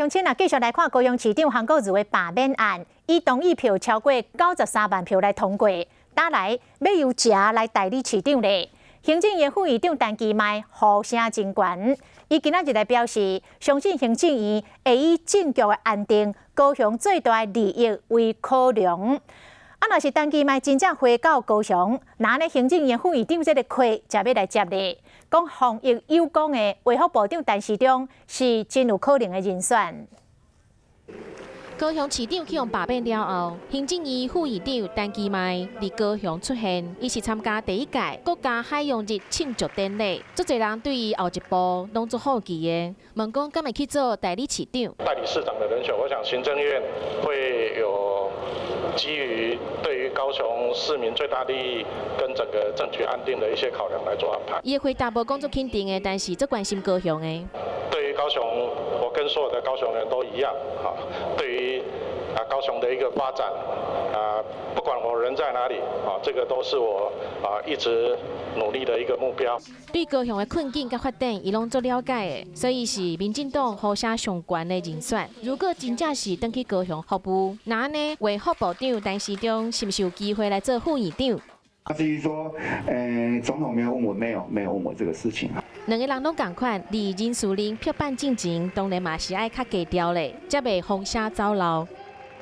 鄉親啊，繼續來看高雄市長韓國瑜的罷免案，伊同意票超過93萬票來通過，打來欲由誰來代理市長咧。行政院副院長陳其邁呼聲真懸，伊今仔日來表示，相信行政院會以政局的安定、高雄最大的利益為考量。啊，若是陳其邁真正回到高雄，那呢行政院副院長這个缺才欲來接咧。講防疫有功的衛福部長陳時中是真有可能的人選。高雄市長去予罷免了後，行政院副院長陳其邁佇高雄出現，伊是參加第一屆國家海洋日慶祝典禮，足濟人對伊後一步攏足好奇的，問講敢會去做代理市長？代理市長的人選，我想行政院會有基於對於高雄市民最大利益跟整個政局安定的一些考量來做安排。伊的回答無講足肯定的，但是足關心高雄的。對於高雄，我跟所有的高雄人都一樣，哈，對於啊高雄的一個發展，啊，不管我人在哪裡，啊，這個都是我啊一直努力的一個目標。對高雄的困境佮發展，伊攏足了解的，所以是民進黨呼聲上懸的人選。如果真正是轉去高雄服務，那按呢衛福部長陳時中是毋是有機會來做副院長？至於說，總統沒有問我，沒有，沒有問我這個事情。兩个人攏仝款，佇人事任拍板進前，當然嘛是愛較低調咧，才袂風聲走漏。